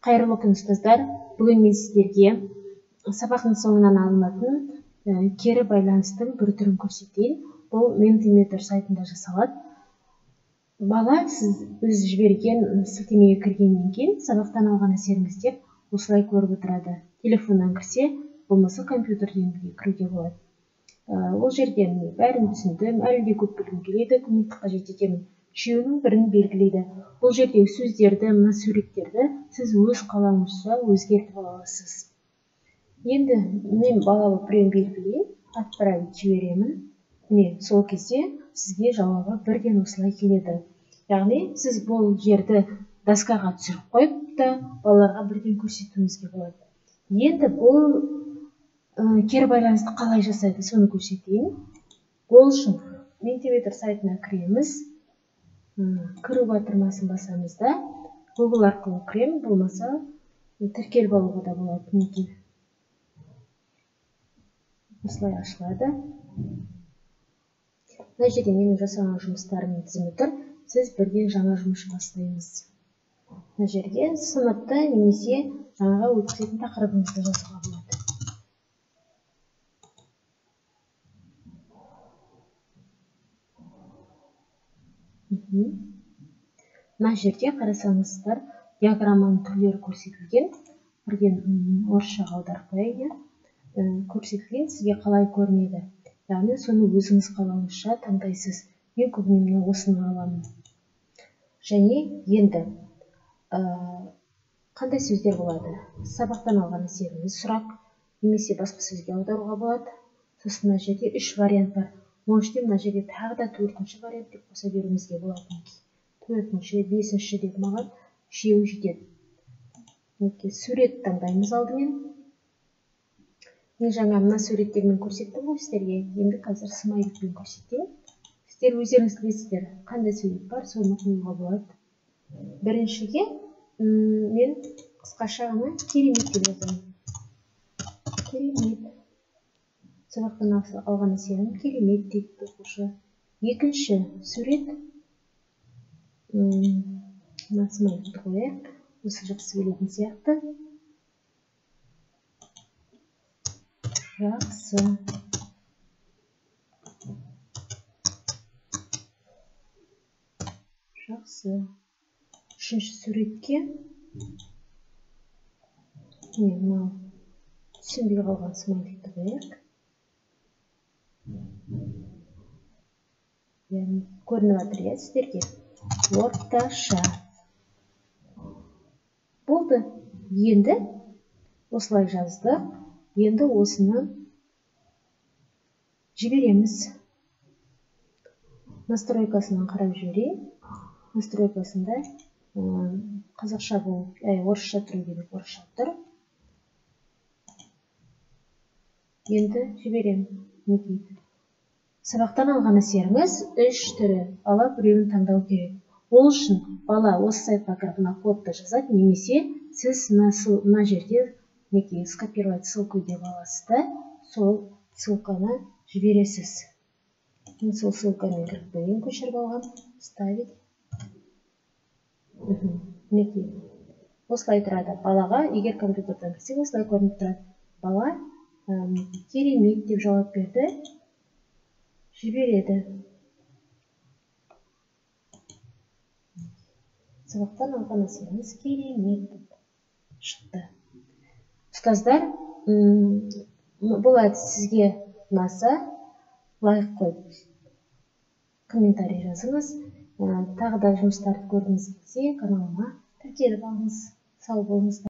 Қайырлы күн, ұстаздар! Бүгін мен сіздерге сабақтың соңынан алынатын кері байланыстың бір түрін көрсетейін. Бұл Mentimeter сайтында жасалады. Бала сіз өз жіберген сілтемеге кіргеннен кейін сабақтан алған әсеріңіз деп осылай көріп отырады. Телефоннан кірсе, болмаса компьютерден де кіруге болады. Ол жерде міне бәрін түсіндім, әлі де көп білгім келеді, көмекті қажет етемін. Үшеуінің бірін белгілейді. Бұл жердегі сөздерді, мына суреттерді сіз өз қалауыңызша өзгертіп ала аласыз. Енді мен бала болып біреуін белгілейін, отправить жіберемін. Міне, сол кезде сізге жауабы бірден осылай келеді. Яғни сіз бұл жерді доскаға түсіріп қойып та балаларға бірден көрсетуіңізге болады. Енді бұл кері байланысты қалай жасайды, соны көрсетейін. Ол үшін Mentimeter сайтына кіреміз. Кіру батырмасын басамыз да, Google арқылы кіремін, болмаса тіркеліп алуға да болады. Мінекей осылай ашылады. Мына жерде менің жасаған жұмыстарымның тізімі тұр. Сіз бірден жаңа жұмыс бастаймыз. Мына жерге сыныпты немесе жаңаға өткізетін тақырыбыңызды жазуға болады. Мына жерде қарасаңыздар, диаграмманың түрлері көрсетілген. Бірден орысшаға аударып қояйын. Көрсетілген сізге қалай көрінеді. Яғни соны өзіңіз қалауыңызша таңдайсыз. Мен көбіне мына осыны аламын. Және енді қандай сөздер болады? Сабақтан алған әсеріңіз сұрақ немесе басқа сөзге аударуға болады. Сосын мына жерде 3 вариант бар. Оның ішінде мына жерде тағы да 4-ші вариант деп қоса беруімізге болады. 4-ші, 5-ші деп маған үшеуі жетеді. Мінекей сурет таңдаймыз алдымен. Мен жаңа мына суреттермен көрсеттім ғой сіздерге. Енді қазір смайликпен көрсетейін. Сіздер өздеріңіз білесіздер, қандай сурет бар, соны қоюға болады. Біріншіге мен қысқаша ғана керемет деп жазамын. Керемет. Сабақтан алған әсерім керемет дейді оқушы. Екінші сурет, мына смайликті қояйық. Осы жақсы келетін сияқты. Жақсы. Жақсы. Үшінші суретке міне мынау түсінбей қалған смайликті қояйық. Яғни көрініп жатыр, иә, сіздерге. Орташа. Болды. Енді осылай жаздық. Енді осыны жібереміз. Настройкасынан қарап жіберейін. Настройкасында қазақша болып, орысша тұру керек, орысша тұр. Енді жіберемін. Мінекей. Сабақтан алған әсеріңіз 3 түрі. Бала біреуін таңдау керек. Ол үшін бала осы сайтқа кіріп мына кодты жазады, немесе сіз мына жерде мінекей скопировать ссылку деп аласыз да, сол ссылканы жібересіз. Мен сол ссылкамен кіріп қояйын, көшіріп алған. Ставить. Мінекей. Осылай тұрады. Балаға егер компьютерден кірсе, осылай көрініп тұрады. Бала керемет деп жауап берді. Жібереді. Сабақтан алған әсеріңіз керемет деп шықты. Ұстаздар, бұл әдіс сізге ұнаса, лайк қойып, комментарий жазыңыз. Тағы да жұмыстарды көргіңіз келсе, каналыма тіркеліп алыңыз. Сау болыңыздар.